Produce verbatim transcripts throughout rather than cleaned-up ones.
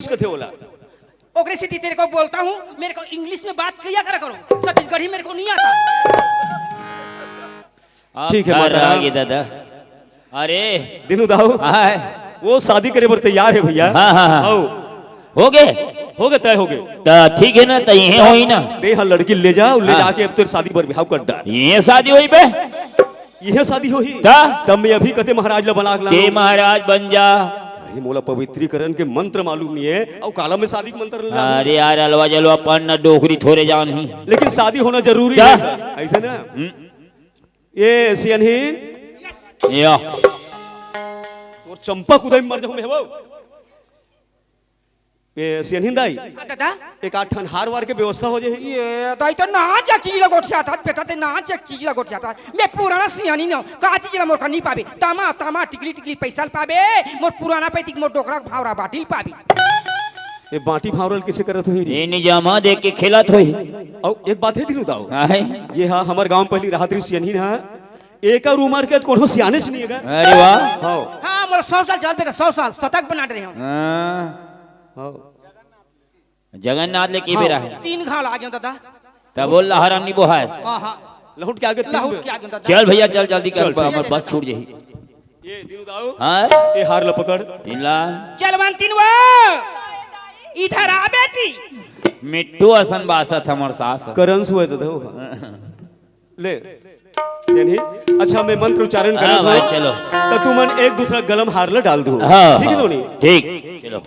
कथे ओला। ओकरे सेती तेरे को बोलता हूँ, मेरे को इंग्लिश में बात किया करा करो, छत्तीसगढ़ी मेरे को नहीं आता। आप ठीक है, घर माता आ राम। गए दादा। अरे। दीनू दाऊ। हाय। वो शादी करे बर तैयार हे भैया। हाँ, हाँ, हाँ। आओ। हो गए? हो गए, तय हो गए। त ठीक हे ना, त इहें होही ना। दे, हाँ, लड़की ले जा, ले हाँ। जाके अब तेरे शादी बर बिहाव कर डार। इहें शादी होही बे? इहें शादी होही? त? तब मैं अभी कते महाराज ला बला के लानों। ते महाराज बन जा। अरे, मोला पवित्रीकरण के मंत्र मालूम नहीं हे, अउ काला में शादी के मंत्र ला लानों। अरे यार, अलवा जलवा पढ़ ना, डोकरी थोरे जानही। लेकिन शादी होना जरूरी त? हे, ऐसे ना? हम्म। ये सियनहीन। या। तोर चंपा कुदाई मर जाऊं मैं, हे वो। ये सियनहीन दाई। हाँ, दादा। एक आध ठन हार वार के व्यवस्था हो जाही। ये दाई तो नाच एक चीज ला गोठियाथस, बेटा ते नाच एक चीज ला गोठियाथस। मैं पुराना सियानी न हूँ, का चीज ला मोर कर नहीं पाबे। तमा, तमा, टिकली, टिकली पैसा ल पाबे, मोर पुराना पैती के मोर डोकरा के भावरा बाटी ल पाबे। ये बाटी भावरा ल किसे करत होही रे? ये निजामा देख के खेलत होही। अउ एक बात हे दीनू दाऊ। काहे? ये हा हमर गांव पहली राहत रही सियनहीन हा। एकर उमर के कोनो सियानेच नहीं हे गा। अरे वाह। हाँ। हाँ, मोर सौ साल चल बेटा, सौ साल, शतक बना रहे हूँ। हाँ। हाँ। जगन्नाथ ले के हाँ। बेरा हे। तीन घाव लागे हूँ दादा। तब बोल ला हराम नहीं बोहास। हाँ, हाँ। लहुट के आगे तीन लहुट बेर। के आगे दादा। चल भैया, चल जल्दी कर, चल, ठीक। हमर बस छूट जाही। ये दीनू दाऊ। हाँ? ये हार ला पकड़। इला। चलवंतीन वो। इधर आ बेटी। मिट्टू असन बासत हमर सास। करंस हुए तो दो। ले, सियनहीन। अच्छा, मैं मंत्र उच्चारण हाँ करत भाई, हूँ। चलो। त तुमन एक दूसरा गलम हार ला डाल दो। हाँ, ठीक हे हाँ। नोनी? ठीक, चलो।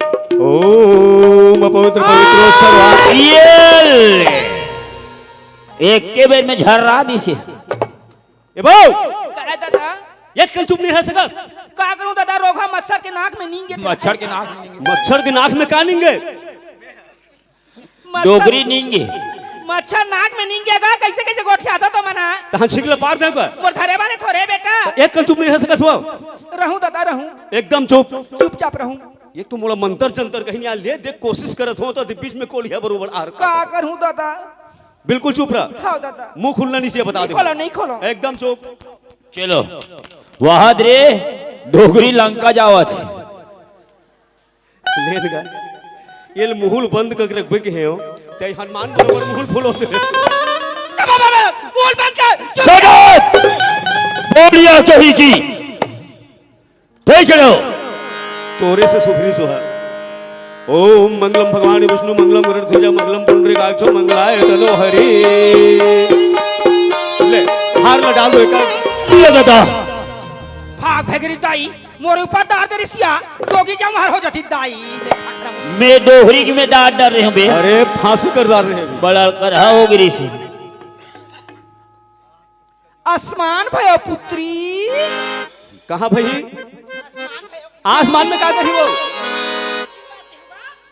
ओम पवित्र पवित्र सर्वा। ये ले। एक के बेर में झर्रा दिसे। ए बहू! का हे दादा? एक कन चुप नहीं रह सकस? का करूं दादा, रोगहा मच्छर के नाक में नींगे। मच्छर के नाक में नींगे। मच्छर के नाक में का नींगे? मच्छर डोकरी नींगे। मच्छर नाक में नींगे गा, कैसे, कैसे गोठियाथो तो मना। तहां छींक ले पार दे का? मोर धरे वाले थोरे बेटा। एक कन चुप नहीं रह सकस वो? रहूं दादा, रहूं। एकदम चुप। चुपचाप रहूं। ये तो मोला मंतर जंतर कहीं नहीं आ, ले देख कोशिश करत हो तो बीच में कोलिया बरोबर आर का करहूं दादा? बिल्कुल चुप रह। हाँ दादा। मुंह खुलना नहीं चाहिए, बता नहीं दे। खोलो, नहीं खोलो। एकदम चुप। चलो, वहाद रे, डोकरी लंका जावत हे। ले लगा। ये मुहुल बंद करके रखबे के हो, ते हनुमान बरोबर मुहुल फुलो दे। सब बाबा, मुहुल बंद कर। सदत! बोलिया कही जी। हे चलो। तोरे से सुधरी सुहा। ओम मंगलम भगवान विष्णु मंगलम गरुड़ ध्वजा मंगलम पुंडरीकाक्षो मंगलाय तनो हरि। ले, हार ला डाल दो एक। ये दादा। भाग भगरी दाई, मोर ऊपर डार दे रिसिया, जोगी जमहर हो जाती दाई। मैं डोहरी की में डार डार रहे हूँ बे। अरे फांसी कर डार रहे हैं। बड़ा करहा हो गिरी सी। आसमान भयो पुत्री। कहाँ भई? आसमान में का कही वो?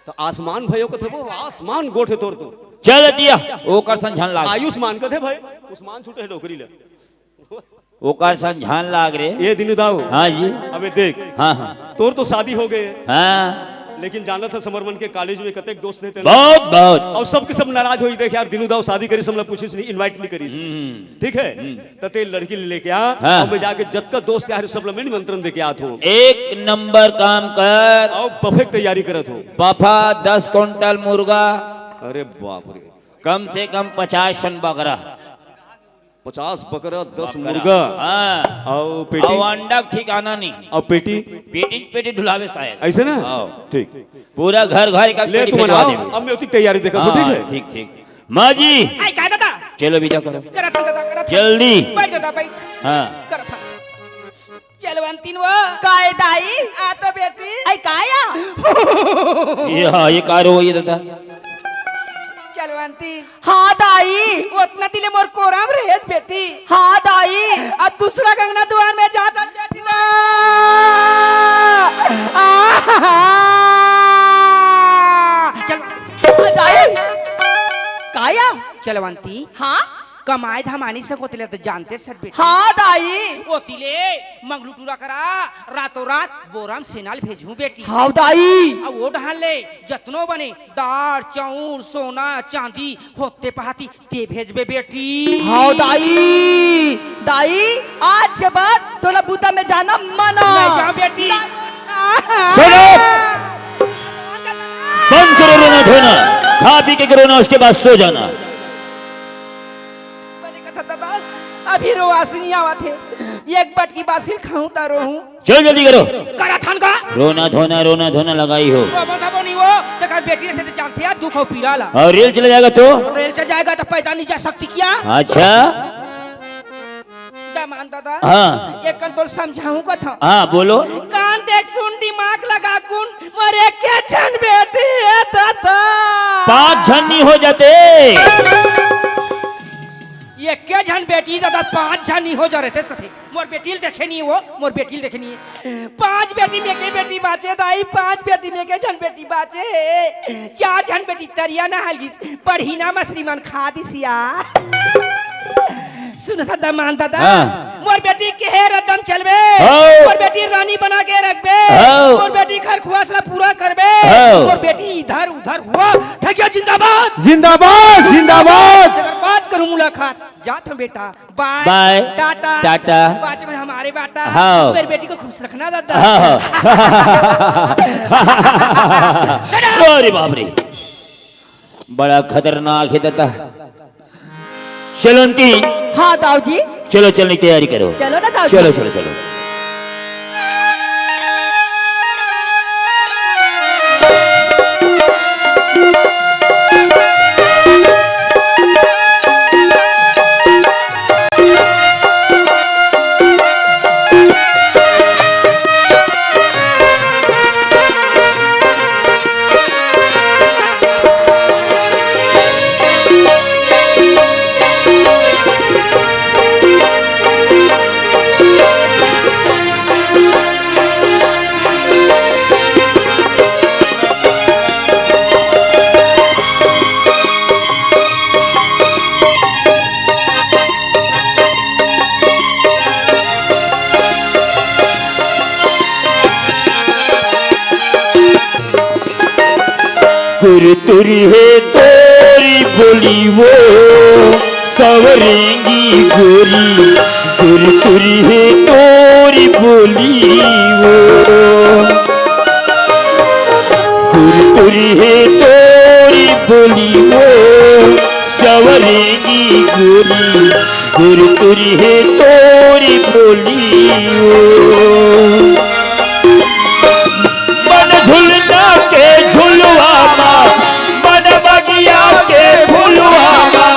तो आसमान भयो कथे वो, आसमान गोठे तोर तो। चल दिया, ओकर संझन लाग। आयुष्मान कथे भाई, उस्मान छूटे है डोकरी ले। ओकर संझन लाग रे। ये दीनू दाऊ। हाँ जी। अबे देख। हाँ, हाँ। तोर तो शादी हो गए। हाँ। लेकिन जानत हे, समर मन के कॉलेज में कतेक दोस्त हे तेन। बहुत, बहुत। अउ सबके सब नाराज होई, देख यार, दीनू दाऊ शादी करिस, हमला पूछिस नहीं, invite नहीं करिस। हम्म। ठीक है? हम्म। त ते लड़की ले लेके आ, हाँ। अउ मैं जाके जतका दोस्त यार सब ला मैं निमंत्रण देके आत हूँ। एक नंबर काम कर। अउ buffet के तैयारी करत हूँ। बफा, दस कुंटल मुर्गा। अरे बाप रे। कम से कम पचास ठन बकरा। पचास बकरा, दस बकरा। मुर्गा। हाँ। अउ पेटी? अउ अंडा के ठिकाना नहीं। अउ पेटी? पेटी, पेटी ढुलावे शायद। ऐसे ना? हाँ। ठीक। पूरा घर घर एक ले, पेटी तुम भिजवा बनाओ। देबे। अब मैं उतनी तैयारी देखा था, हाँ, ठीक है? ठीक, ठीक। माँ जी। आई, काय दादा? चलो, विदा करो। करत हन दादा, करत हन। जल्दी। बैठ दादा, बैठ। हाँ। करत हन। चलवंतीन वो। काय दाई? आ तो बेटी। आई, काय आ? ये, हाँ, ये कार हो ये दादा। चलवंती। हाँ दाई। ओतना तिले मोर कोराम रहे बेटी। हाँ दाई। अब दूसरा गंगना दुआर में जात हन बेटी ना। आ, चल। हाँ दाई। काया? चलवंती। हाँ? कमाए धमानी से कोतिले तो जानते सर बेटी। हाँ दाई। ओतिले मंगलू टूरा करा रातों रात बोराम सेनाल भेजूं बेटी। हाँ दाई। अब वो डहान ले जतनो बने दार, चाउर, सोना, चांदी होते पहाती ते भेजबे बेटी। हाँ दाई, दाई, आज के बाद तोला बूता में जाना मना। नहीं जाओ बेटी। सुनो। खा पी के करो ना, उसके बाद सो जाना। बने कथा दादा, अभी रोवास नहीं आवत हे। एक बटकी बासी ल खाहूं त रोहूं। चलो जल्दी करो। करा थान का? रोना धोना, रोना धोना लगाई हो। वो मत बोनी वो, तेकर बेटी रहिथे त जानथे यार दुख अउ पीरा ला। अउ रेल चला जाएगा तो? रेल चला जाएगा त पैदल नहीं जा सकती क्या? अच्छा। दमान दादा। हाँ। एक कन तोल समझाहूं कथा। हाँ, बोलो। कान देख सुन, दिमाग लगा गुन, मोर एके झन बेटी हे दादा। पांच झन नहीं हो जाते। एके झन बेटी दादा, पांच झन नहीं हो जा रहे थे, कथे। मोर बेटी ल देखे नहीं वो, मोर बेटी ल देखे नहीं। पांच बेटी में एके बेटी बाचे दाई, पांच बेटी में एके झन बेटी बाचे हे। चार झन बेटी तरिया नहा लिस, पढ़ी ना मछली मन खा दिस या। सुन था दमान दादा, हाँ। मोर बेटी के हे रद्दम चलबे, हाँ। मोर बेटी रानी बना के रखबे, हाँ। मोर बेटी खरखुआस ला पूरा करबे, हाँ। मोर बेटी इधर उधर हुआ, ठगिया जिंदाबाद। जिंदाबाद, जिंदाबाद। तेकर बाद करूं मुलाकात, जात हंव बेटा। बाय। बाय। टाटा। टाटा। पाँच में हमारे बाटा। हाँ। मेरी बेटी को खुश रखना दादा। हाँ, हाँ। अरे बाप रे, बड़ा खतरनाक हे दादा। चलो आंटी। हाँ दाऊ जी। चलो चलने की तैयारी करो। चलो ना दाऊ जी। चलो, चलो, चलो। गुरतुरी हे तोरी बोली वो सवरेंगी गोरी, गुरतुरी हे तोरी बोली वो, गुरतुरी हे तोरी बोली वो सवरेंगी गोरी, गुरतुरी हे तोरी बोली वो। मन झुलना के झुलवा मा, मन बगिया के फुलवा मा,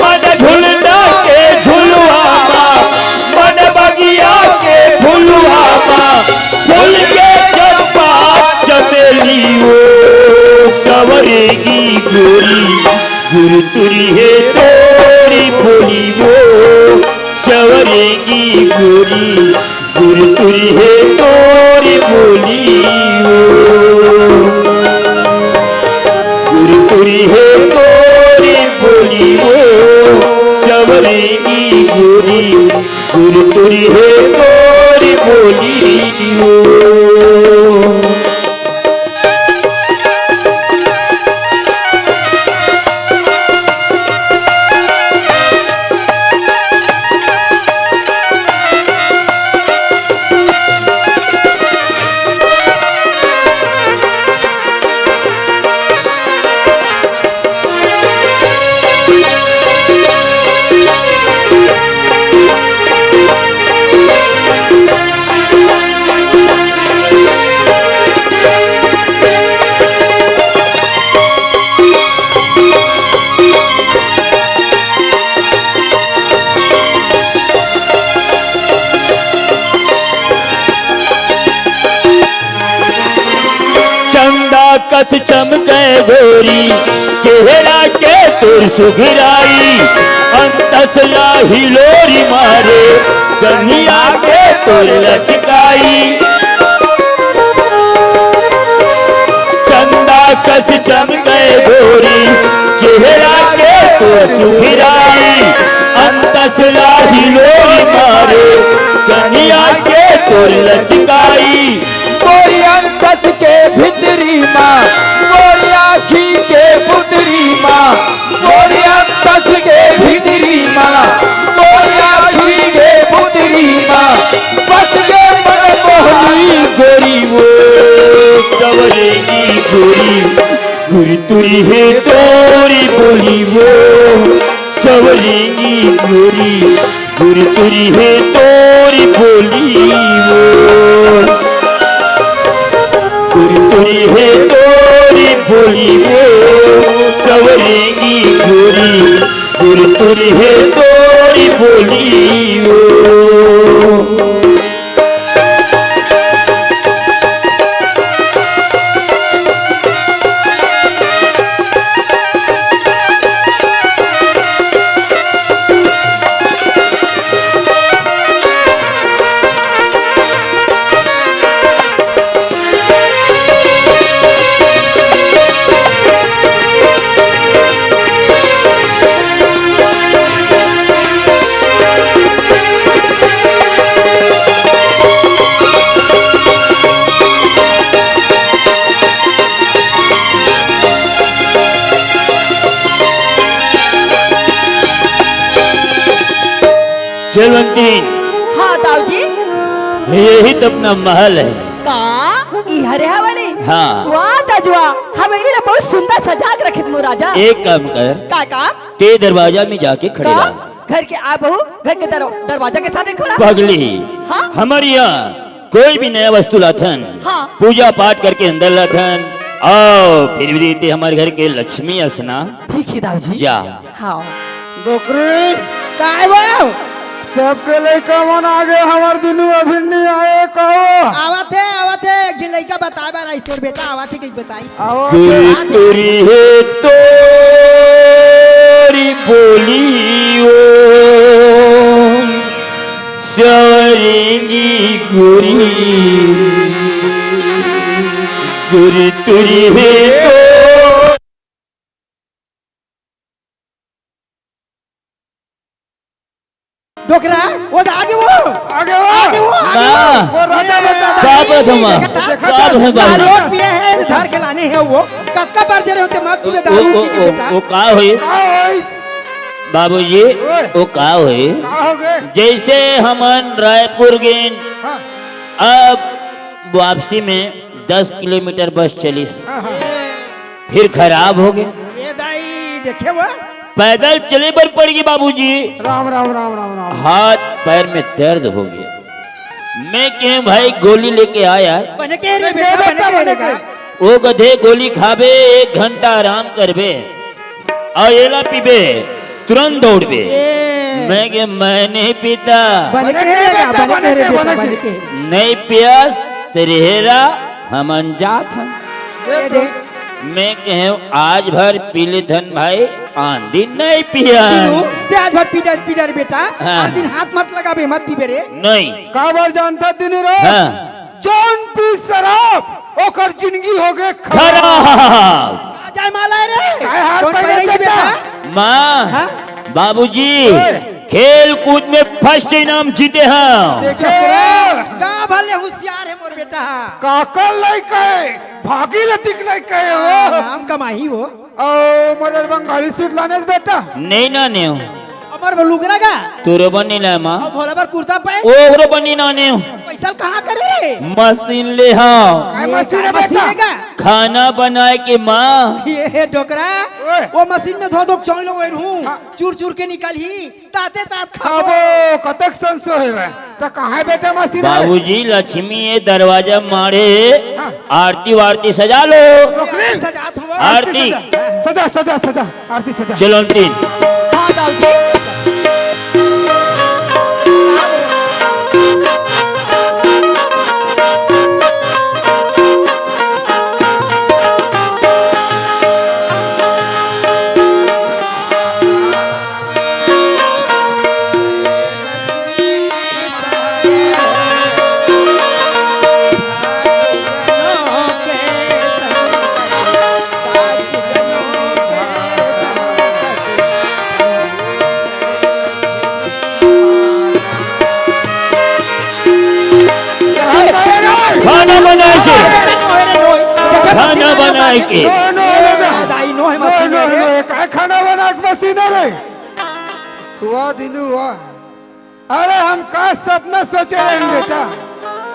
मन झुलना के झुलवा मा, मन बगिया के फुलवा मा, फूल के चंपा चमेली वो सवरेगी गोरी, गुरतुरी हे तोरी बोली वो सवरेगी गोरी, गुरतुरी हे तोरी बोली वो, गुरतुरी हे तोरी बोली वो, सवरेगी गोरी, गुरतुरी हे तोरी बोली वो। चंदा कस चमके गोरी, चेहरा के तोर सुघराई, अंतस ला हिलोरी मारे, गनिया के तोर लचकाई। चंदा कस चमके गोरी, चेहरा के तोर सुघराई, अंतस ला हिलोरी मारे, गनिया के तोर लचकाई। मोरी अंतस के भीतरी मा, मोरी आँखी के पुतरी मा, मोरी अंतस के भीतरी मा, मोरी आँखी के पुतरी मा, बस के मन मोहनी गोरी वो सवरेगी गोरी। तुरतुरी हे तोरी बोली वो, सवरेंगी गोरी। तुरतुरी हे तोरी बोली वो, तुरतुरी हे तोरी बोली वो, सवरेंगी गोरी। तुरतुरी हे तोरी बोली वो। जलवंतीन। हाँ, दाऊ जी। यही तो अपना महल है। का? ई हरे हवले? हाँ। वाह, तजुआ, हवेली ला बहुत सुंदर सजा के रखिस मोर राजा। एक काम कर। का काम? ते दरवाजा में जाके खड़े का? रह। घर के आ बहू, घर के दर-, दरवाजा के सामने खड़ा? पगली, हाँ? हमर यहाँ कोई भी नया वस्तु लाथन, हाँ। पूजा पाठ करके अंदर लाथन, अउ फिर भी ते हमर घर के लक्ष्मी अस ना। ठीक है दाऊ जी। जा। हाँ। डोकरी। काय बा? सबके लइका मन आगे, हमर दिनू अभी नहीं आए, कहो। आवत हे, आवत हे, एक झन लइका बताए बर आइस, तोर बेटा आवत हे, कइसे बताइस? आवत हे। तुरतुरी हे तोरी बोली वो, सवरेंगी गोरी। तुरतुरी हे तो डोकरा, वो तो आगे वो। आगे वो। आगे वो, आगे माँ। वो। वो राजा बता। बाप रे, माँ। देखा था? बाप रे, बाप। दारू पिए हे, धार के लाने हे वो। कतका बार जरे होते मत पीबे वो, दारू वो, पी के वो, बेटा। वो का होई? का होई? बाबूजी, ओए। वो का होई? का हो गए? जैसे हमन रायपुर गेन, हाँ। अब वापसी में दस किलोमीटर बस चलिस। हाँ, हाँ। फिर खराब हो गए। ये दाई, देखे वो? पैदल चले बर पड़ गई बाबूजी। राम, राम, राम, राम, राम। हाथ पैर में दर्द हो गया। मैं कहे, "भाई, गोली लेके आ यार।" बने के रे बेटा, बने के रे बेटा। ओ गधे, गोली खाबे, एक घंटा आराम करबे, अउ एला पीबे, तुरंत दौड़बे। ए। मैं के, "मैं नहीं पीता।" बने के रे बेटा, बने के रे बेटा, बने के। नहीं पियस, तेरे हेरा, हमन जात हन। ये दे। मैं कहे, "आज भर पी लेथन भाई, आन दिन नहीं पियन।" दिनू, ते आज भर पी डर, पी डर बेटा। हाँ। आन दिन हाथ मत लगाबे, मत पीबे रे। नहीं। काबर जानता दिनू रे? हाँ। जौन पी शराब, ओकर जिंदगी हो गए खराब। खराब। आ जाए माला रे। काय हार कौन पहने पहने बेटा? बेटा? माँ, हाँ? बाबूजी, ओए। खेल कूद में फर्स्ट इनाम जीते हैं। देखो। गाँव भले होशियार है मोर बेटा। काकर लइका है, भागीरथी के लइका है वो। नाम कमाही वो। ओ, मोर बंगाली सूट लाने से बेटा। नहीं ना, नहीं। अमर वो लुगरा का? तोरो बनी ना, माँ। और भोला बर कुर्ता पैंट? ओकरो बनी ना, नहीं। पैसा कहाँ करे रे? मशीन ले हाँ। काय ये मशीन है का मशीन बेटा? है का? खाना बनाए के माँ। ये डोकरा, ओए। वो मशीन में धो धो चौल ओए रहूं, हाँ। चूर चूर के निकालही, ताते तात खाबो। खाबो, कतक संसो है वह। त कहाँ है बेटा मशीन है? बाबूजी, लक्ष्मी ये दरवाजा मारे, हाँ। आरती वारती सजा लो। डोकरी। सजात हूँ। आरती। सजा, सजा, सजा, सजा। आरती सजा। चलो अंतिम। हाँ, दाऊ जी। खाना बनाए के। खाना बनाए के। नो, नो, नो, नो, नो, काय खाना बनाए के मशीन है रे? वाह दिनू, वाह। अरे, हम का सपना सोचे रहेन बेटा।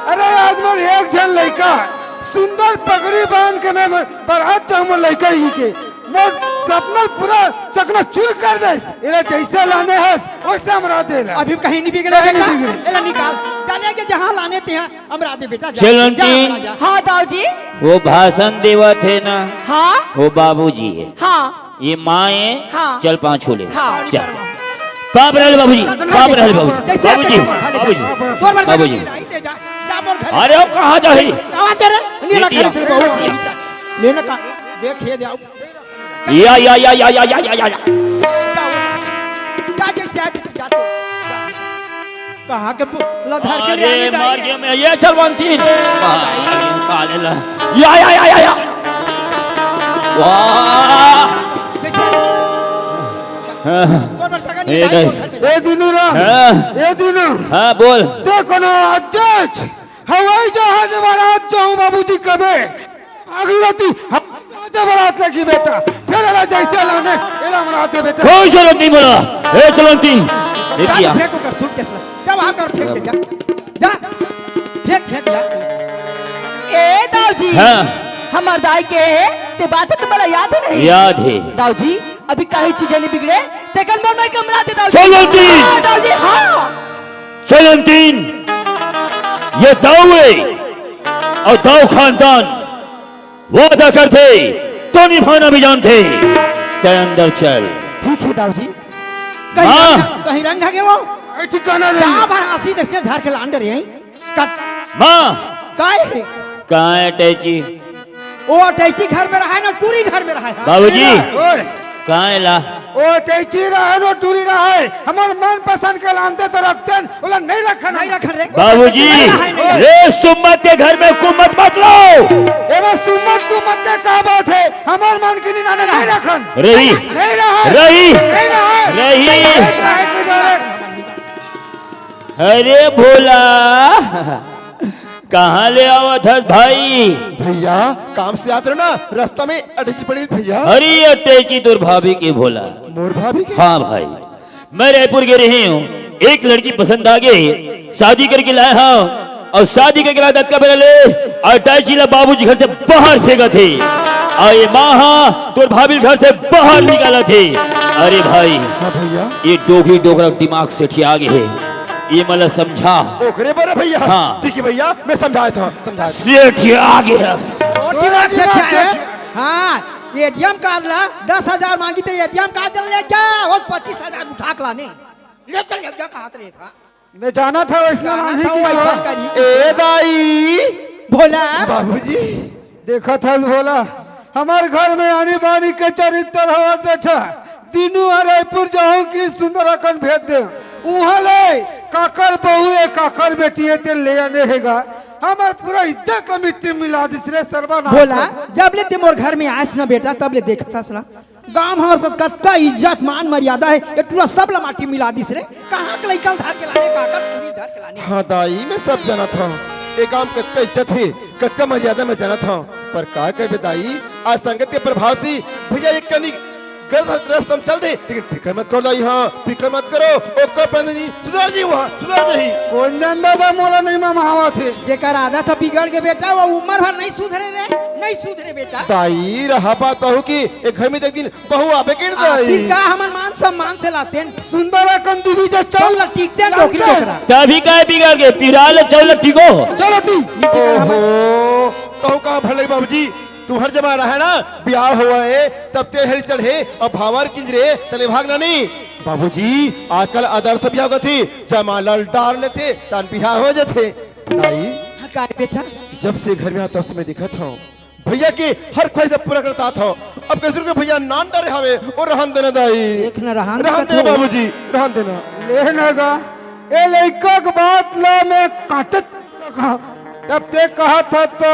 अरे, आज मोर एक झन लइका सुंदर पगड़ी बांध के मैं बारात जाहूं मोर लइका ही के। मोर सपना पूरा चकनाचूर कर देस। एला जइसे लाने हस, वइसे हमरा दे ला। अभी कहीं नहीं बिगड़े कहीं नहीं बेटा। बिगड़े। एला निकाल। जा ले के जहां लाने ते हैं, हमरा दे बेटा, जा। चल, जा, आंटी। हमरा जा। हाँ, दाऊ जी। वो भाषण देवत हे ना, हाँ। वो बाबूजी हे। हाँ। ये माँ हे, हाँ। चल पाँव छू ले। हाँ। चल। पाँव परे ले बाबूजी, पाँव परे ले बाबूजी। जैसे बाबूजी, जैसे बाबूजी। तोर मर्जी बाबूजी। नहीं ते जा, जा मोर घर। अरे वो कहाँ जाही? आवा तेरे, नीला ये कर से बहू। लेना का, देख ये जाओ। या, या, या। जा, जा, जैसे आ, जैसे जा तो। कहाँ के पु-, ला धर के ले अरे, आने मार जाइए। गया मैं, ये चल बनती। साले ला। या, या, या, या, या। वाह। जैसे हाँ। तोर बरसा का नहीं ए, आई, नहीं। तोर घर में। ए, दीनू राम। हाँ। ए, दीनू। हाँ, बोल। देखो ना, आज हवाई जहाज में बारात जाऊं बाबूजी कबे। अगली राती हवाई जहाज में बारात लगी बेटा। फिर एला जैसे लाने, एला हमरा दे बेटा। कोई जरूरत नहीं बोला। ए, चलंती। ए, जा किया। फेंक ओकर सूटकेस ला। जा वहां कर फेंक दे, जा। जा। फेंक, फेंक यार। ए, दाऊ जी। हाँ। हमार दाई के हे, ते बात तो मला याद ही नहीं। याद है। दाऊ जी, अभी काहे चीजें नहीं बिगड़े, तेकर मन में कमरा दे दाऊ जी। चलंती। हाँ, दाऊ जी, हाँ। चलंतीन, ये दाऊ हे अउ दाऊ खानदान वादा करथे तो निभाना भी जानथे। तैं अंदर चल। ठीक हे दाऊ जी। कहीं हाँ। रंग, कहीं रंग हगे वो? ए, ठिकाना नहीं। का बार आसी जैसे धर के लान डरे हैं? का माँ। काय हे? काय टैची? ओ, अटैची घर में रहा है ना, टूरी घर में रहा है। बाबूजी, ओए। कहाँ है ला? ओ, अटैची रहा है ना, टूरी रहा है। हमार मनपसंद के लानते तो रखते हैं, ओला नहीं रखन हम। नहीं रखन रे। बाबूजी, नहीं रहा है, नहीं रहा है। रे सुम्मत के घर में हुकूमत मत लाओ। ए, बस सुम्मत, सुम्मत के का बात है? हमार मन की नहीं लाने, नहीं रखन। रही। नहीं रहा है। रही। नहीं रहा है। रही। नहीं रहा है, नहीं रहा है। अरे भोला, कहाँ ले आवत हस भाई? भैया, काम से आत रहे ना, रास्ता में अटैची पड़ी भैया। अरे अटैची तोर भाभी के भोला। मोर भाभी के? हाँ भाई, मैं रायपुर गे रहे हूँ, एक लड़की पसंद आ गई, शादी करके लाया हूँ, अउ शादी करके लाया धक्का बेरा ले, अटैची ला बाबूजी घर से बाहर फेंकत हे, अउ ये माँ हा तोर भाभी घर से बाहर निकालत हे। अरे भाई, हाँ भैया। ये डोकरी डोकरा दिमाग सेठिया गे हे। ये मला समझा। ओकरे बर भैया। हाँ। ठीक है भैया, मैं समझाया था, समझाया था। सेठ ये आ गया। और दिमाग से क्या है? हाँ, एटीएम कार्ड ला दस हजार मांगी थे, एटीएम कार्ड चल ले क्या? वो पच्चीस हजार उठा के लाने। ले चल, ले जा, कहाँ रे था? मैं जाना था वैसना जाना मांगी था की वैसा कहा। करी। ए दाई। भोला। बाबूजी। देखत हस भोला, हमर घर में आनी बानी के चरित्र हवत बेटा। दीनू ह रायपुर जाहूं कि सुंदर अकन भेज दे। उहां ले काकर बहू ए, काकर बेटी ए, ते ले आने हेगा। हमर पूरा इज्जत ला मिट्टी मिला दिस रे, सर्वनाश भोला, कर। जब ले ते मोर घर में आस ना बेटा, तब ले देखत हस ना। गांव हमर को कत्ता इज्जत, मान, मर्यादा हे, ये टूरा सब ला माटी मिला दिस रे। कहाँ के लइका ल धर के लाने, काकर पुलिस धर के लाने। हाँ दाई, मैं सब जानत हंव। ये गांव कत्ता इज्जत हे, कत्ता मर्यादा मैं जानत हंव। पर का करबे दाई, आज संगत के प्रभाव से भैया एक कनी गलत रास्ता में चल दे, लेकिन फिकर मत करो दाई, हाँ, फिकर मत करो, ओकर पर नहीं, सुधर जी वहाँ, सुधर जी। कोन दादा मोला नहीं मामा हवा थे। जेकर आदत ह बिगड़ के बेटा, वो उम्र भर नहीं सुधरे रे, नहीं सुधरे बेटा। दाई, रहा बात बहू की, एक घर में एक दिन बहू आबे के दाई। आतिश का हमन मान सम्मान से लातेन। सुंदर अकन दुबी जो चल चल। ला टीकते हैं, डोकरी डोकरा। तभी काय बिगड़ गए, पिरा ले चल ला टीको। चलो दी। ये ठिकाना हमारा। ओहो, कहूँ कहाँ भर लगे बाबूजी, तुम्हर जमाना हे ना, ब्याह होवय, तब तेल हरी चढ़े अउ भांवर किंजरे तले भाग नानी। बाबूजी, आजकल आदर्श ब्याह होवत हे, जयमाला डार लेथे, तहान ब्याह हो जाथे। दाई, हाँ, काय बेटा? जब से घर में आत हंव, तब से मैं देखत हंव, भैया के हर ख्वाहिश पूरा करत आत हंव। अब कैसे रुके भैया नान डरे हवे, वो रहन देना दाई। देख ना, रहन रहन देना। बाबूजी, रहन देना। ले ना गा, ए लइका के बात ला मैं काटत कहा, तब ते कहा था तो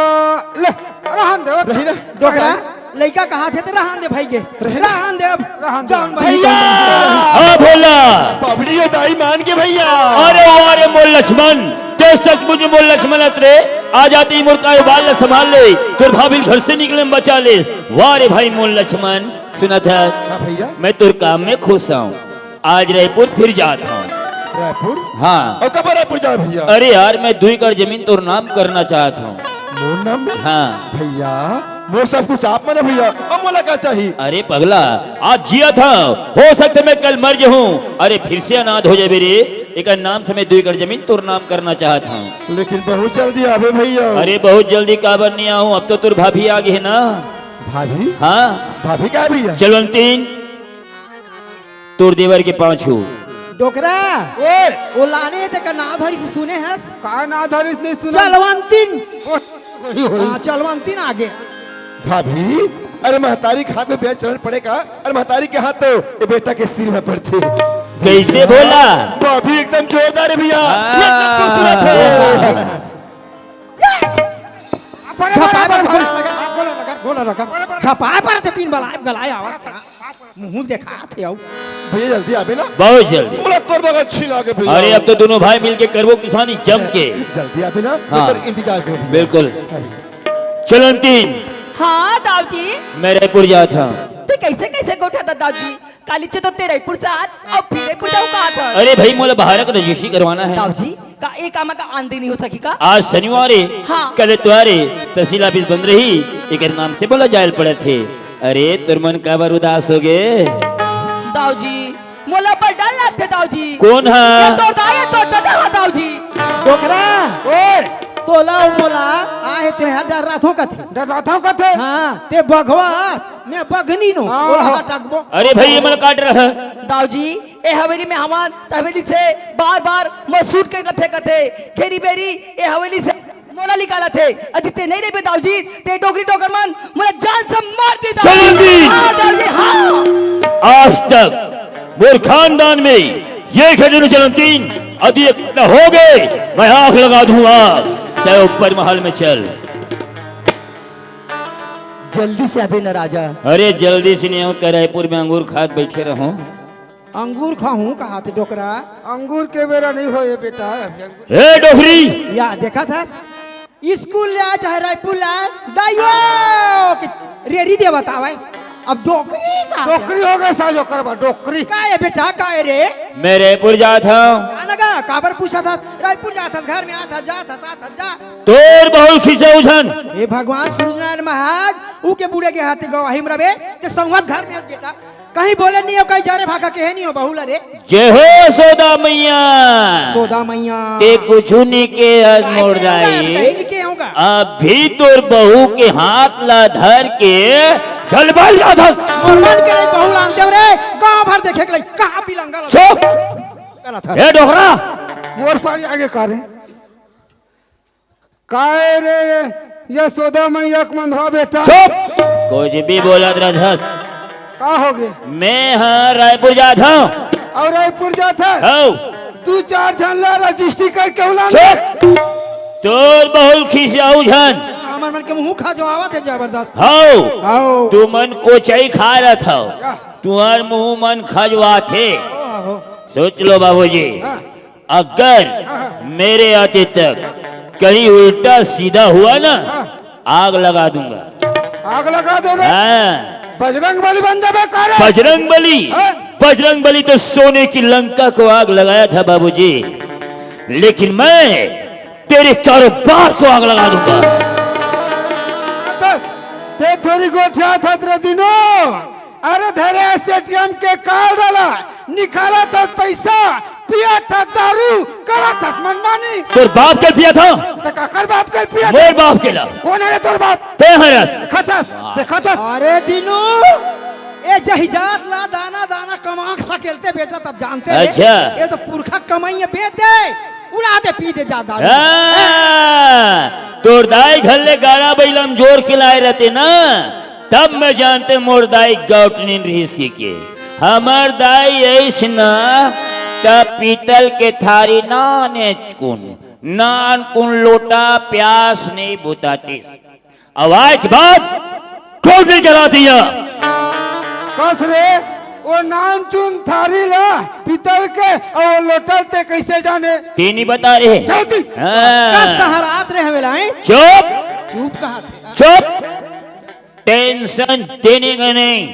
ले, रहन दे, रही ना। डोकरा, लइका कहा थे तो रहन दे भाई के। रही ना। रहन दे अब। रहन दे। जान भाई भैया। जान। हाँ भोला। बाबूजी, ये दाई मान के भैया। अरे वाह रे मोर लक्ष्मण, ते सचमुच मोर लक्ष्मण अस रे। आज आते ही मोर कारोबार ला संभाल ले, तोर भाभी घर से निकले में बचा लेस। वाह रे भाई मोर लक्ष्मण, सुनत हस? हाँ भैया। मैं तोर काम में खुश हंव। आज रायपुर फिर जात हंव। रायपुर? हाँ। अउ कब रायपुर जाए भैया? अरे यार, मैं दू एकड़ जमीन तोर नाम करना चाहत हंव। पूनम? हाँ। भैया, मोर सब कुछ आप मन हे भैया, अब मोला का चाही? अरे पगला, आज जियत हँव, हो सकथे मैं कल मर जाहूँ। अरे फिर से अनाथ हो जाबे रे। एकर नाम समेत दू एकड़ जमीन तोर नाम करना चाहत हँव। लेकिन बहुत जल्दी आबे भैया। अरे बहुत जल्दी काबर नइ आहूँ, अब तो तोर भाभी आ गे हे ना। भाभी? हाँ। भाभी का हे भैया? चलवंतीन, तोर देवर के पाछू। डोकरा, ओए! ओ लाने तेकर नाव धरिस सुने हस? का नाव धरिस नइ सुने? चलवंतीन। ओए, ओए, ओए। हाँ, चलवंतीन आगे। भाभी, अरे महतारी के हाथ में बेचैन पड़े का? अरे महतारी के हाथ तो ये बेटा के सिर में पड़थे। कइसे भोला? भाभी एकदम जोरदार हे भैया, हाँ। एकदम खूबसूरत हे। झपाए बर गोला लगा, गोला लगा, गोला लगा। झपाए बर ते बिन बलाए, बलाए आवत हे। मुँह देखात हे अउ। भैया जल्दी आबे ना। बहुत जल्दी। मोला तोर बगल अच्छी लागे भैया। अरे अब तो दोनों भाई मिलके करबो किसानी जम के। जल्दी आबे ना, हाँ। मैं तोर इंतजार करत हँव। बिल्कुल। चलवंतीन। हाँ दाऊ जी। मैं रायपुर जात हँव। ते कइसे कइसे गोठियाथस दाऊ जी? काली चे तो ते रायपुर जात अउ फिर रायपुर जाहूँ कहत हस। अरे भाई मोला बाहर का रजिस्ट्री करवाना हे। दाऊ जी, का ए काम का आन दे नइ हो सकही का? आज शनिवार हे, हाँ। कल एतवार हे, तहसील ऑफिस बंद रही, एकर नाम से मोला जाए ल पड़त हे। अरे तोर मन काबर उदास हो गे? दाऊ जी, मोला बड़ डर लगथे दाऊ जी। कोन ह? ये तोर दाई हे, तोर ददा ह दाऊ जी। डोकरा, ओए! तोला अउ मोला आहे ते ह डराथों कथे। डराथों कथे? हाँ, ते बघवा, मैं बघनी नोहूँ, हाँ। ओला हवा टकबो। अरे भाई, ये मन काट रहा है। दाऊ जी, ए हवेली में हमन त हवेली से बार-बार मसूट के फेंकत हे। घेरी बेरी ए हवेली से मोला निकालत हे। अजी ते नइ रहिबे दाऊ जी, ते डोकरी डोकर मन मोला जान से मार दे दाऊ जी। चल जल्दी। हाँ दाऊ जी, हाँ। आज तक मोर खानदान में ये घटना चलवंतीन, यदि एक न हो गए, मैं आग लगा दूंगा। ते ऊपर महल में चल। जल्दी से आबे ना राजा। अरे जल्दी से नइ आहूँ, ते रायपुर में अंगूर खात बइठे रहूँ। अंगूर खाहूँ कहत हे डोकरा। अंगूर के बेरा नइ होय बेटा। ए डोकरी! या देखत हस, स्कूल ले आए चाहे रायपुर ले आए, दाइयो के रेरी दे बतावे। अब डोकरी का? डोकरी हो गे सालो करबा, डोकरी। का हे बेटा, का हे रे? मैं रायपुर जात हँव। का लगा? काबर पूछत हस? रायपुर जात हस, घर में आत हस, जात हस, आत हस, जा। तोर बहुत खिसे उझन। हे भगवान सूरजनारायण महाराज, ऊ के बूड़े के हाथे गवाही म रबे, ते संवत घर में बेटा। कहीं बोले नइ हो, कहीं जा रे भाखा केहे नइ हो बहू ला रे। जय हो सोदा मैया। सोदा मैया। ते कुछु नइ केहे हस मोर दाई। कहीं नइ केहूँगा। अभी तोर बहू के हाथ ला धर के गलबल जात हस। मोर मन के बहू ला आनते हो रे, गाँव भर देखे के लई, कहाँ बिलंगा ला चुप। गलत हे। ए डोकरा। मोर पारी आगे का रे? काय रे यशोदा मैया के मंधवा बेटा? चुप! कुछ भी बोलत रहत हस। का हो गे? मैं ह रायपुर जात हँव। अउ रायपुर जात हस? हव। दू चार झन ला रजिस्ट्री करके उलान। चुप! तोर बहुत खिसियाऊ झन। हमर मन के मुँह खजवावत हे जबरदस्त। हव। हव। तुमन कोचई खा रहत हव। का? तुँहर मुँह मन खजवाथे। ओहो। सोच लो बाबूजी। हाँ। अगर हाँ, हाँ। मेरे आते तक कहीं उल्टा सीधा हुआ ना, हाँ। आग लगा दूंगा। आग लगा देबे? हाँ। बजरंग बली बन जाबे का रे? बजरंग बली? हाँ। बजरंग बली तो सोने की लंका को आग लगाया था बाबूजी, लेकिन मैं तेरे कारोबार को आग लगा दूंगा। बस, ते थोरी गोठियाथस रे दिनों। अरे धरे हस एटीएम के कार्ड ला, निकालत हस पैसा, पियत हस दारू, करत हस मनमानी। तोर बाप के पियत हँव? त काकर बाप के पियत? मोर बाप के ला। कोन हरे तोर बाप? ते हरस। देखत हस, देखत हस। अरे दिनों, ए जहिजात ला दाना दाना कमा के सकेलथे बेटा, तब जानथे रे। अच्छा। ए तो पुरखा कमई हे, बेच दे, उड़ा दे, पी दे जा दारू। हाँ, तोर दाई घर ले गाड़ा बइला म जोर के लाए रहते ना, तब मैं जानतेंव मोर दाई गौटनिन रिहिस कहिके। हमर दाई अइस ना, त पीतल के थारी नानेचकुन, नानकुन लोटा प्यास नइ बुतातिस। अउ आय के बाद खूब नइ जलातिस। कस रे, ओ नानचुन थारी ला, पीतल के, अउ ओ लोटा ल ते कइसे जाने? ते नइ बता रहे। जल्दी। हाँ। कस सहरात रे हवेला, हैं? चुप। चुप कहा थे। चुप। टेंशन देने का नहीं,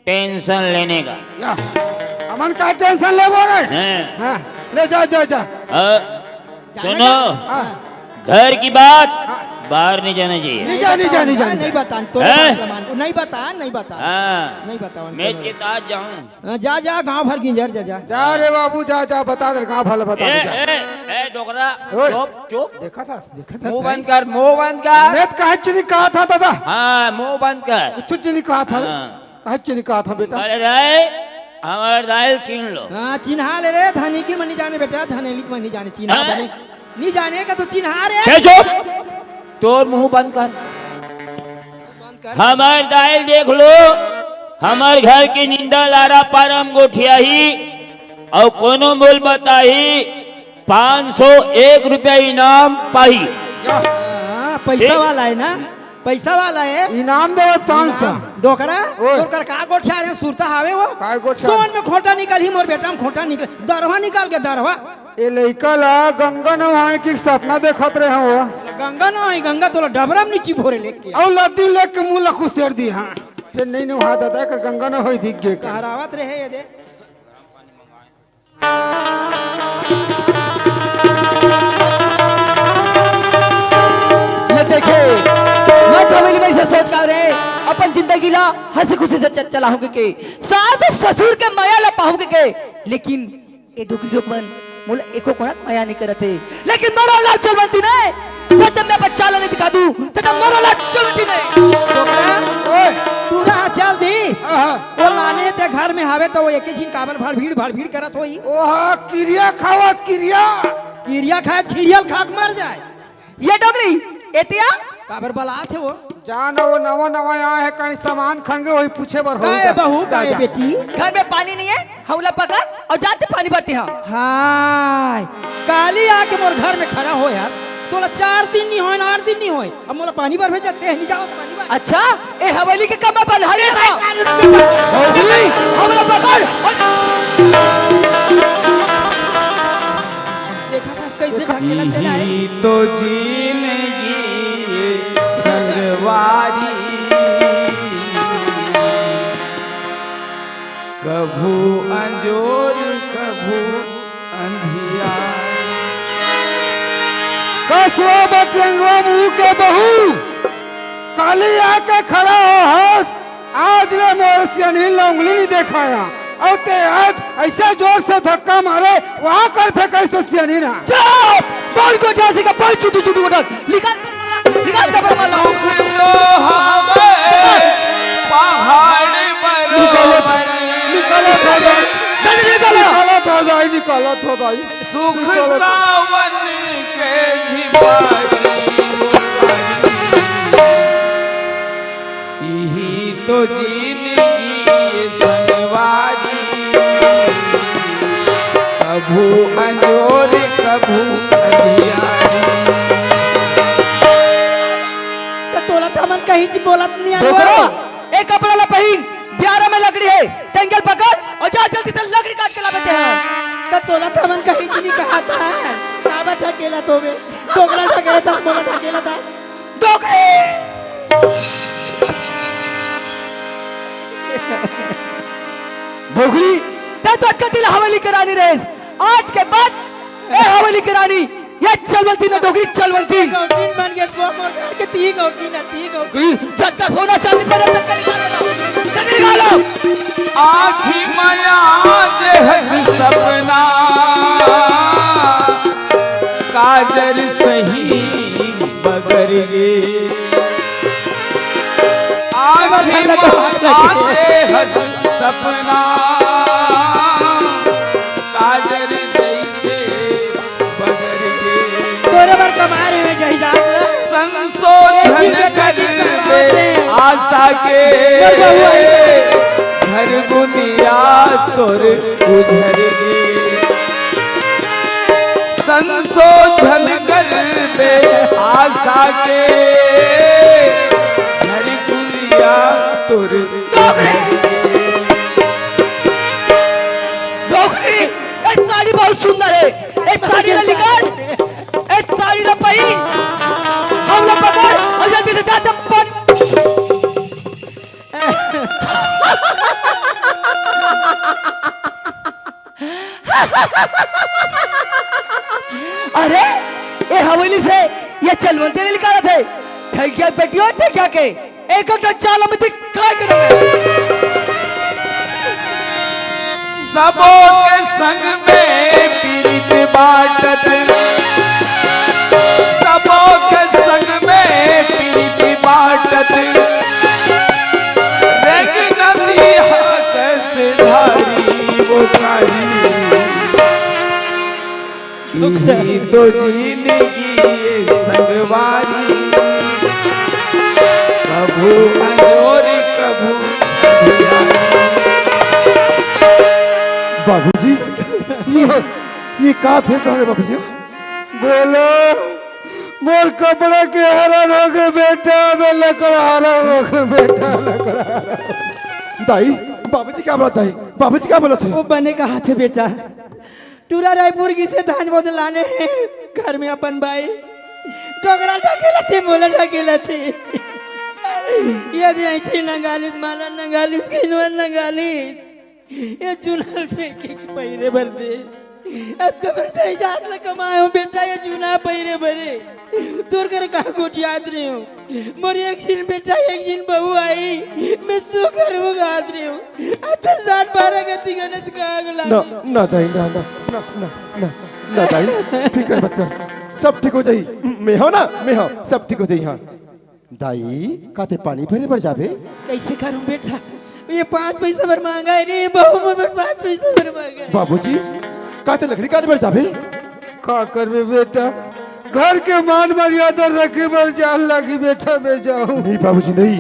टेंशन लेने का। या, हमन का टेंशन लेबो रे? हैं। हाँ, ले जा, जा, जा। अ, सुनो, हाँ। घर की बात हाँ। बाहर नहीं जाना चाहिए। नहीं जा, नहीं जा, नहीं जा, नहीं जा। नहीं बता, तो हैं? बात ला मान, नहीं बता, नहीं बता। हाँ। नहीं बता, मैं चेता जाऊं। हाँ, जा, जा, गांव भर गिंजर, जा, जा। जा रे बाबू, जा, जा, बता दे, गांव भर ला बता ए, दे, जा। ए, ए, डोकरा, ओए। चुप, चुप। देखा था, देखा था, मुंह सही। बंद कर, मुंह बंद कर। मैं तो कहे चीनी कहा था, दादा। हाँ, मुंह बंद कर। कुछ चीनी कहा था। हाँ। कहे चीनी कहा था, बेटा। अरे दाई, हमार दाई ल चीन लो। हाँ, चिन्हा ले रे, धनी की मनी जाने बेटा, धनेली की मनी जाने, चिन्हा हाँ? बने। नहीं जाने का तो चिन्हा रे। के चुप? तोर मुंह बंद कर। बंद कर। हमार दाई ल देख लो, हमार घर के निंदा लारा पारम गोठियाही, अउ कोनो मोल बताही, पाँच सौ एक रुपया इनाम पाही। हाँ, पैसा वाला है ना, पैसा वाला है। इनाम देवत पाँच सौ। डोकरा, ओए। तोर कर का गोठिया रे, सुरता हावे वो? काय गोठिया? सोन में खोटा निकल ही मोर बेटा में खोटा निकल, दरवा निकाल के दरवा। ए लइका ला गंगा नहाए के सपना देखत रहे हो। गंगा नहाई, गंगा तोला डबरा में नीचे भोरे लेके। अउ लद्दी लेके मुंह ला खुसेर दी, हाँ। फिर नहीं नहा दादा कर गंगा नहाई दिख गए। सहरावत रहे ये दे। ये देखे, मैं हवेली में इसे सोच का रे, अपन जिंदगी ला हंसी खुशी से च-, चलाहूंगी के, सास ससुर के मया ला पाहूंगी के, लेकिन ए डोकरी लोग मन मोला एको कोड़ा मया नहीं करत हे, लेकिन मोर औलाद चलवंती ने, जब मैं बच्चा ला नहीं दिखा दूं, तब मोर औलाद चलवंती ने। डोकरा, ओए। टूरा हा चल दिस। हाँ, हाँ। वो लाने ते घर में हावे तो वो एके झिन काबर भड़ भीड़, भड़ भीड़ करत होई। ओहा, किरिया खावत, किरिया। किरिया खाए, खिरियल खाक मर जाए। ये डोकरी, एतिया? काबर बलात हे वो? जान वो नवा नवा आए हे, कहीं सामान खंगे होही पूछे बर होही काहे जा। बहू, जा, काहे जा। बेटी? घर में पानी नहीं है, हौला पकड़ अउ जाते पानी भरते हैं। हाय, काली आके मोर घर में खड़ा हो यार, तोला चार दिन नहीं होय, आठ दिन नहीं होय, अब मोला पानी भर भेजा, ते नहीं जाओ पानी भर। अच्छा, ए हवेली के कमरा बंधारी लगा। हौली, हौला पकड़। देखा था कैसे ढकेला तेला है। इही तो जिनगी संगवारी, कभू अंजोर कभू अंधियार। कसवा बटरंगवा मुंह के बहू, काली आके खड़ा हो हस, आज ले मोर सियनहिन ला उंगली नहीं देखाया। अउ ते आज ऐसा जोर से धक्का मारे, वहाँ कर फेंका इस सियनहिन हा। चुप! कौन को जाति का, कौन छुटू छुटू उठा? निकाल, निकाल चप्पल मार ला। दुख तो हवे पहाड़ निकालो, बरोबर। निकालो, निकालो। जल्दी निकालो। निकालो, निकालो, निकालो। सुख सावन के झिपारी उतारी। इही तो जिनगी संगवारी, कभू अंजोर, कभू अंधियारी। त तोला त हमन कहीं च बोलत नहीं आन डोकरा, वो। ए कपड़ा ला पहिन, बियारा में लकड़ी हे, टेंगल पकड़ अउ जा जल्दी से लकड़ी काट के लाबे ते हा। त तोला त हमन कहीं च नहीं कहा था, काबर ढकेला तो बे, डोकरा ढकेला था, मोला ढकेला था। डोकरी! डोकरी, तैं तो अतका दिन हवेली के रानी रहेस। आज के बाद ए हवेली के रानी, ये चलवंती ना डोकरी, चलवंती। गौटिन बन गे, सो मोर घर के ती गौटिन ना, ती गौटिन। डोकरी, जतका सोना चांदी पर तक निकालो। आँखी मया जे हस सपना, काजर सही बगर गे। आँखी म आके हस सपना, काजर जैसे बगर गे। तोरे बर कमा रहे हैं जय जान। संशोधन कर दे आशा के, घर दुनिया तोर उजर गे। संशोधन कर दे आशा के, घर दुनिया तोर डोकरी, ए साड़ी बहुत सुंदर है। ए साड़ी ला निकाल, ए साड़ी ला पहिन, हौला पकड़ अउ जल्दी से जा चप्पल। अरे, ए हवेली से ये चलवंती नहीं निकालत हे। ठगिया बेटियों, ठगिया के एक एक चाल में दिखाई के दे। सबो के संग में पीरित बाटत, सबो के संग में पीरित बाटत, रंग नदिया कस धारी वो कारी। इही तो जिनगी संगवारी, कभू अंजोर, कभू अंधियारी। बाबूजी, ये, ये का थे कहले बा भैया? बोलो, मोर कपड़ा के हरण हो गए बेटा, बे लकड़हारा हो गए बेटा, लकड़हारा। दाई, बाबूजी का बोलत हे? बाबूजी का बोलत हे? वो बने कहा थे बेटा, टूरा रायपुर गिसे धान बोद लाने हे, घर में अपन बाई डोकरा ढकेलत हे, मोला ढकेलत हे। यदि ऐठी नंगालिस, माला नंगालिस, किनवन नंगालिस, ये चुनल में के पहिरे बर दे। अतका बरसा जात ल कमाए हो बेटा, ये चुना पहिरे बरे। तोर कर का गोठियात रहे हो। मोर एक झिन बेटा, एक झिन बहू आई, मैं सु करूँ गात रहे हो। अच्छा, साठ बारह गति गलत का आग ना, लागे। ना दाई, ना, ना, ना, ना, ना, ना दाई, फिकर मत कर, सब ठीक हो जाई। मैं हूँ ना, मैं हूँ, सब ठीक हो जाई। हाँ दाई, का ते पानी भरे बर जाबे? कैसे करूँ बेटा, ये पाँच पैसा बर मांगा है रे बहू, मोर पाँच पैसा बर मांगा है। बाबूजी, का ते लकड़ी काटे बर जाबे? का करबे बेटा, घर के मान मर्यादा रखे बर जान लागी बेटा, मैं जाऊं। नहीं बाबूजी, नहीं।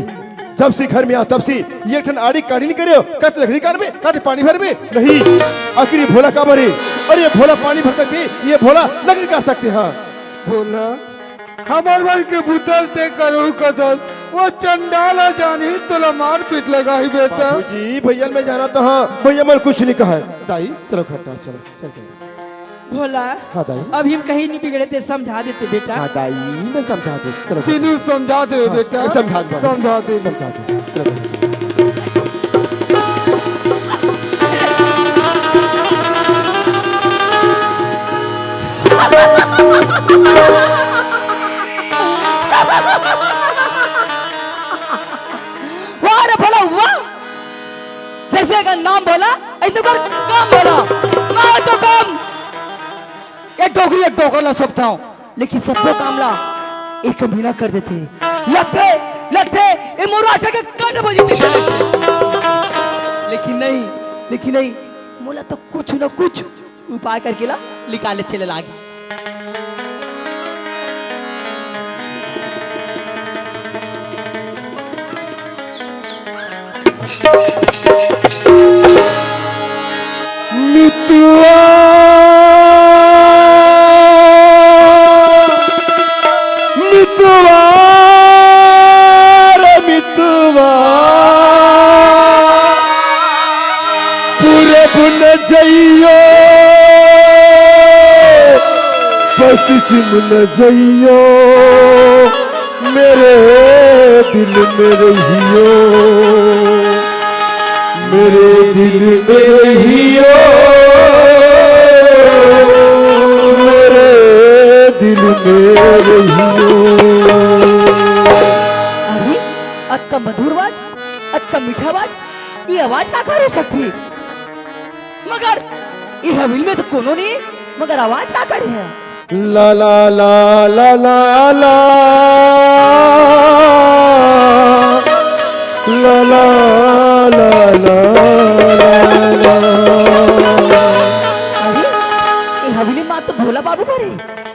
जब से घर में आ, तब से एक ठन आड़ी काड़ी नहीं करे हो। का ते लकड़ी काटबे, का ते पानी भरबे? नहीं। आखिर ये भोला काबर हे? अरे ये भोला पानी भर सकथे, ये भोला लकड़ी काट सकथे। हाँ। भोला, हमर मन के बुतल ते करू कदस, वो चंडाल ह जानही तोला मारपीट लगाही बेटा। बाबूजी, भैया मैं जाना तो हाँ, भैया मन कुछ नहीं कहा है। दाई, चलो घर चलो, चलते हैं। भोला, हाँ दाई। अभी हम कहीं नहीं बिगड़े थे, समझा देते बेटा। हाँ दाई, मैं समझा दूँ। चलो। बिनु समझा दे हाँ, बेटा। मैं समझा दूँ बाबू। समझा दे। समझा दूँ। चलो। वाह रे भोला, वाह। जैसे का नाम भोला, ऐसे कर काम भोला। मैं तो काम। ये डोकरी, ये डोकर ला सब था, लेकिन सबको काम ला एक महीना कर देते। लगथे, लगथे, ये मोर राजा के कांड बजी। लेकिन नहीं, लेकिन नहीं, मोला तो कुछ ना कुछ उपाय करके ला निकाले चले लागे। मितुआ, मितुआ रे मितुआ, पूरब न जइयो, पश्चिम न जइयो, मेरे दिल में रहियो, मेरे दिल में रहियो, मेरे दिल में रहियो। अरे, अतका मधुर आवाज, अतका मीठा आवाज, ये आवाज काकर हो सकथे? मगर ये हवेली में तो कोनो नहीं, मगर आवाज काकर हे? ला ला ला ला ला ला। ला ला ला ला ला। अरे, ये हवेली में तो भोला बाबू भरे,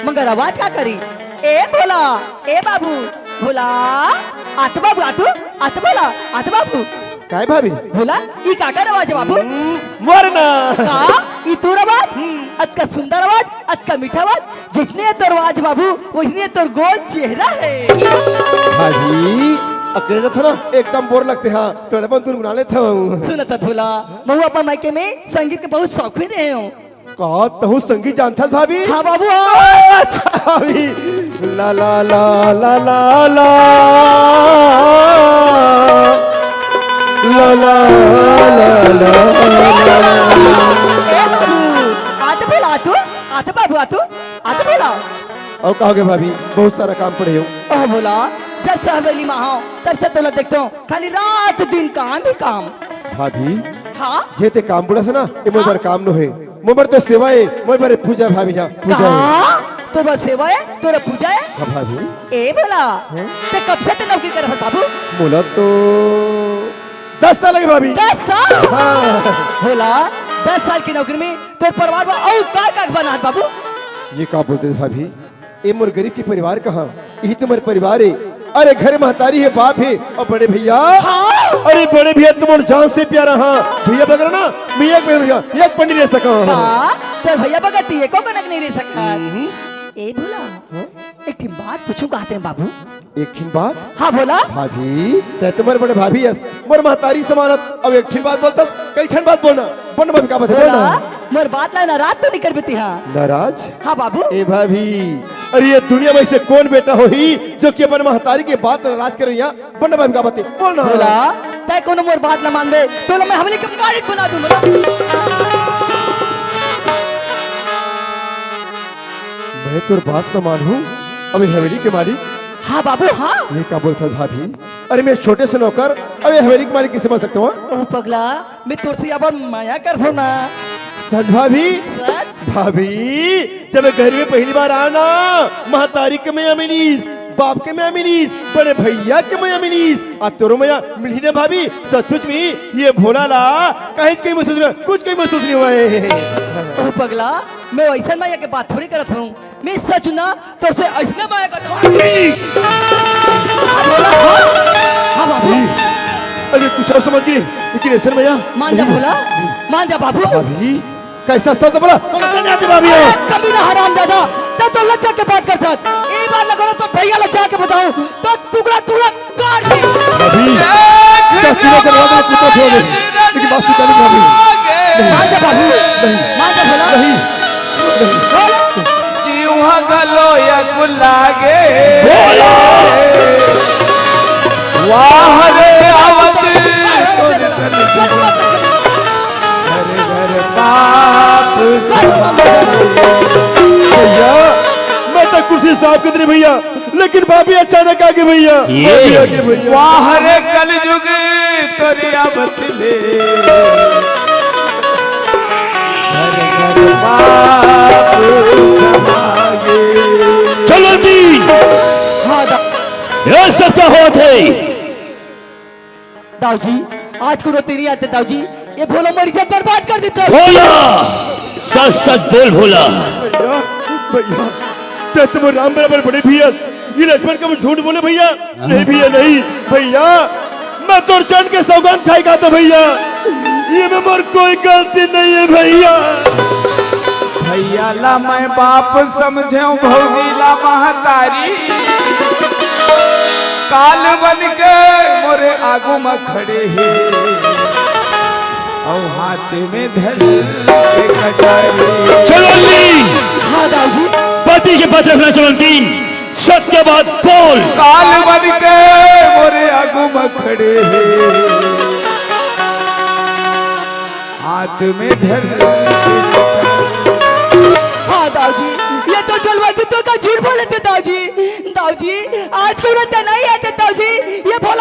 मगर आवाज काकर हे? ए भोला, ए बाबू, भोला, आत बाबू, आत, आत भोला, आत बाबू। काय भाभी? भोला, ई काकर आवाज हे बाबू? हम्म, मोर ना। का? ई तोर आवाज? हम्म। अतका सुंदर आवाज, अतका मीठा आवाज, जितने तोर आवाज बाबू, वतने तोर गोल चेहरा हे। भाभी, अकेले रहिथों ना, एकदम बोर लगथे। हाँ, तोरे मन गुनगुना लेथों। सुन त भोला, महूँ अपन मायके में संगीत के बहुत शौकीन रहे हों। का तहूँ संगीत जानथस भाभी? हाँ बाबू, हाँ। अच्छा भाभी। ला ला ला ला ला ला। ला ला ला ला ला। ए बाबू, आत भोला आत, आत बाबू आत, आत भोला। अउ का होगे भाभी, बहुत सारा काम पड़े हे। ओ भोला, जब से हवेली में आहों, तब से तोला देखथों, खाली रात दिन काम ही काम। भाभी, हाँ? जे ते काम बोलस ना, ये मोर हाँ? बर काम नो हे। मोर बर तो सेवा हे, मोर बर पूजा भाभी, हाँ, पूजा हे। कहाँ? तोर बर सेवा हे, तोर बर पूजा हे? हाँ भाभी। ए भोला, हाँ? ते कब से ते नौकरी करत हस बाबू? मोला तो दस साल लगे भाभी। दस साल? हाँ। भोला, दस साल की नौकरी में तोर परिवार बर अउ का का बनात बाबू? ये का बोलते थे भाभी? ए मोर गरीब के परिवार कहाँ, यही तो मोर परिवार हे। अरे घर महतारी हे, बाप हे अउ बड़े भैया। हाँ। अरे बड़े भैया तो मोर जान से प्यारा, हाँ। भैया बगैर ना मैं एक मिनट, भैया, एक पल नइ रह सकँव। हाँ, तोर भैया बगैर ते एको कनक नइ रह सकत। हम्म। ए भोला, हाँ? एक ठिन बात पूछूं कहत रहें बाबू। एक ठिन बात? हाँ, भोला। भाभी, ते तो मोर बड़े भाभी अस, मोर महतारी समान अस, अब एक ठिन बात बोलथस, कई ठन बात बोलना। बोल ना भाभी, का बात हे? बोल ना। भोला, मोर बात ला नाराज तो नइ करबे ते हा? नाराज? हाँ बाबू। ए भाभी, अरे ये दुनिया में अइसे कोन बेटा होही जो कि अपन महतारी के बात ला नाराज करे? बोल ना भाभी, का बात हे? बोल ना। भोला, ते कोनो मोर बात ला मानबे, तोला मैं हवेली के मालिक बना दूं भोला। मैं तोर बात न मानहूं, अब ये हवेली के मालिक? हाँ बाबू, हाँ। ये का बोलथस भाभी? अरे मैं छोटे से नौकर, अब ये हवेली के मालिक कइसे बन सकथंव? ओह पगला, मैं तोर से अब मया करथंव ना। सच भाभी? सच। भाभी, जब मैं घर में पहली बार आया ना, महतारी के मया मिलिस, बाप के मया मिलिस, बड़े भैया के मया मिलिस, अउ तोरो मया मिलही ना भाभी। सचमुच में ये भोला ला कहीं कहीं महसूस नहीं, कुछ कहीं महसूस नहीं हुआ हे। ओह पगला, मैं वइसन मया के बात थोड़ी करत हंव। मैं सच ना तोर से अइसने मया करत हंव। हाँ, भोला, हाँ। हाँ, बाबू। अरे, कुछ अउ समझ गे, लेकिन अइसन मया। मान जा, नहीं। भोला, मान जा, बाबू। भाभी, कइसा शब्द बोला? तो लज्जा नइ आती, भाभी। अरे, कमीना हरामजादा, ते तो लज्जा के बात करथस। ए बात ला कोनो तोर भैया ला जाके बताहूं, तो टुकड़ा टुकड़ा काट दे। भाभी, दस किलो के बाद में कुत्ता छोड़ दे। लेकिन बात स्वीकार नहीं, भाभी। नहीं। मान जा बाबू। नहीं। मान जा भोला। नहीं। नहीं। भोला। जीवा गलो या गुलागे। भोला। वाह रे आवत। घर घर पाप। भैया, मैं तो कुर्सी साफ कर रही भैया। लेकिन भाभी अचानक आ गई भैया, ये। भाभी आ गई भैया। वाह रे कलयुग तोरी आवत ले, घर घर पाप समागे। चलो जी। हाँ, दा- ये सस्ता होत हे। दाऊ जी, आज कोनो ते नइ आते दाऊ जी, ये भोला मोर इज्जत बर्बाद कर देथे। भोला, सच सच बोल भोला। भैया, भैया, ते तो मोर राम बराबर बड़े भैया, ये लक्ष्मण का वो झूठ बोले भैया। नहीं भैया, नहीं भैया, मैं तोर जान के सौगंध खाए का तो भैया, ये में मोर कोई गलती नहीं हे भैया। भैया ला मैं बाप समझेंव, भौजी ला महतारी। काल बन के मोरे आगू म खड़े हे, अउ हाथ में धर के कटारी। चलो जी। हाँ, दाऊ जी। पति के पद रखना चलो तीन। सत्य बात बोल। काल बन के मोरे आगू म खड़े हे, हाथ में धर के। हाँ दाऊ जी, ये तो जलवा दीपक का झूठ बोले थे दाऊ जी। दाऊ जी, आज कोनो ते नइ आते दाऊ जी, ये भोला